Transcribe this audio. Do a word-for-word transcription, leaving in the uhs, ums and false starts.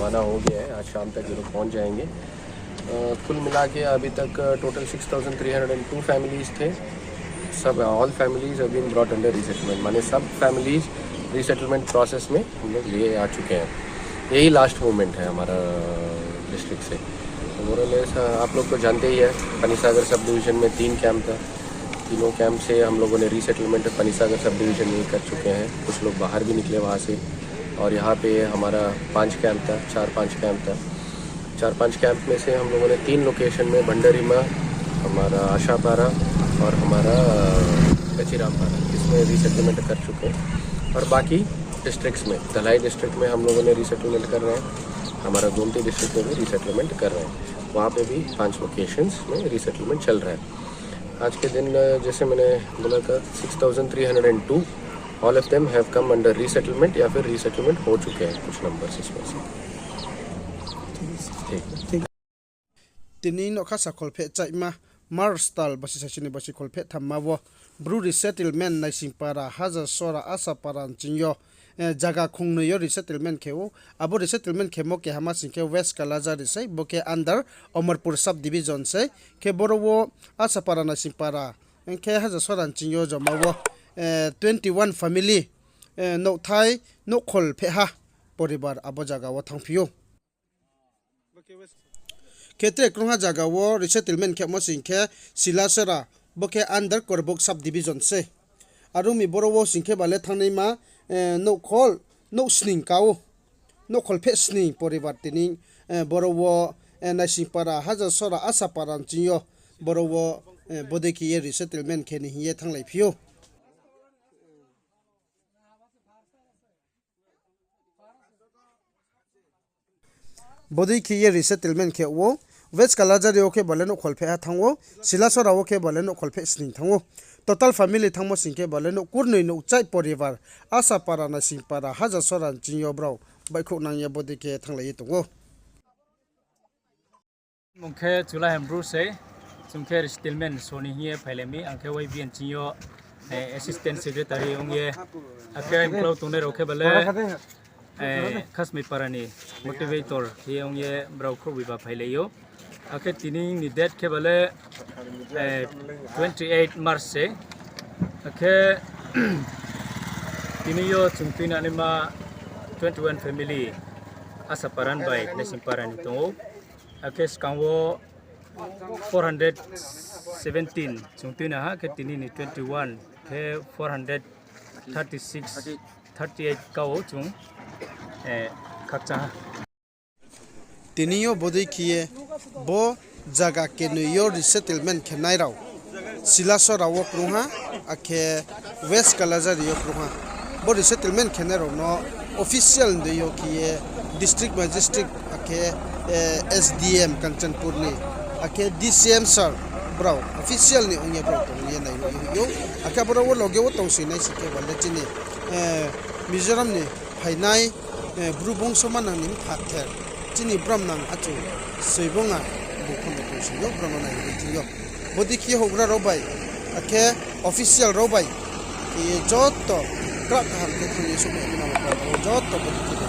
रवाना हो गया है। आज शाम तक ये लोग पहुंच जाएंगे। अ, कुल मिला के अभी तक total six thousand three hundred and two families थे। सब, all families have been brought under resettlement, माने सब फैमिलीज रीसेटलमेंट प्रोसेस में हम लोग लिए आ चुके हैं। यही लास्ट मूवमेंट है हमारा डिस्ट्रिक्ट से। मोरलेस आप लोग तो जानते ही है, पनिसागर सब डिवीजन में तीन कैंप था। तीनों कैंप से हम लोगों ने रीसेटलमेंट पनिसागर सब डिवीजन में कर चुके हैं। कुछ लोग बाहर भी निकले वहाँ से, और यहाँ पे हमारा पांच कैंप था, चार पांच कैंप था। चार पांच कैंप में से हम लोगों ने तीन लोकेशन में, भंडारीमा, हमारा आशापारा और हमारा कचिरामपारा, इसमें रीसेटलमेंट कर चुके हैं। और बाकी डिस्ट्रिक्ट्स में, धलाई डिस्ट्रिक्ट में हम लोगों ने रीसेटलमेंट कर रहे हैं, हमारा गोमती डिस्ट्रिक्ट में भी रीसेटलमेंट कर रहे हैं। वहाँ पे भी पांच लोकेशंस में रीसेटलमेंट चल रहा है। आज के दिन, अ, जैसे मैंने बोला था, six thousand three hundred and two, all of them have come under resettlement या फिर रीसेटलमेंट हो चुके हैं कुछ नंबर्स इसमें से। ठीक। Tini nokha sa kholpheh chaima March tal basi sachini basi kholpheh thamma wo Bru resettlement Naisingpara, Hajasora, Asapara nching yo, eh, zaga khongnoi yo resettlement khe ou. Abo resettlement khemo kehama sing khe West Kalajhari sei, bo khe under Amarpur sub division sei. Khe boro wo Asapara, Naisingpara, hing khe Hajasora nching yo joma wo, eh, twenty one family, eh, nouhthai nouhkholphehha poribar abo zaga wo thanngphi ou. Khe tre krungha zaga wo resettlement khemo sing khe Silasora, bo khe under Korbuk sub division sei. Aro mi boro wo sing khe bale thanngnaima, eh, nouhkhol, nouh sning ka ou. Nouhkholpheh sning poribar tini, eh, boro wo, eh, Naisingpara, Hajasora, Asapara nching yo boro wo, eh, bodei khe ye resettlement khe ni hing ye thannglai phi ou. Bodei khe ye resettlement khe ou, West Kalajhari wo khe bale nouhkholphehha thanng ou, Silasora wo khe bale nouhkholpheh sning thanng ou. Total family thanngmo sing khe bale nouh kurnoi nouh chai poribar, Asapara, Naisingpara, Hajasora nching yo brao baihkhouhnang ye bodei khe thannglai ye tong ou. Mung khe Chula Hembru sei, chung khe resettlement so ni hing ye phailai mi, ang khe Y B N ching yo, eh, assistant secretary ong ye, akhe mklau tongnai rao khe bale, eh, Khasmai para ni motivator khe ong ye brao khrouhboi ba phailai ou. Akhe tini ni date khe bale, eh, twenty eight March sei. Akhe tini yo chung tuinanaima twenty one family Asapara ni bai Naisingpara ni tong ou. Akhe skang wo four hundred seventeen chung tuina ha, khe tini ni twenty one khe four hundred thirty six, thirty eight ka ou chung, eh, khakchang ha. Tini yo bodei khe ye bo zaga kenoi yo resettlement khenai rao Silasora wo krungha, akhe West Kalajhari yo krungha. Bo resettlement khenai rao no official ni dei yo khe ye district magistrate akhe, eh, S D M Kanchanpur ni, akhe D C M sir brao official ni ong ye brao tong ye nai ou. Akhe aboro wo loge wo tongsoinai si khe bale chini, eh, Mizoram ni phainai, eh, Bru bongso manang ni mpha ther, chini bramnang achu Soibonga bo pho no tongsoing ou, brao no nai ou thing yo. Bodei khe ye houhgra rao bai, akhe official rao bai, khe ye joto krak kaham khe thang ye souhmai nang joto bodei khe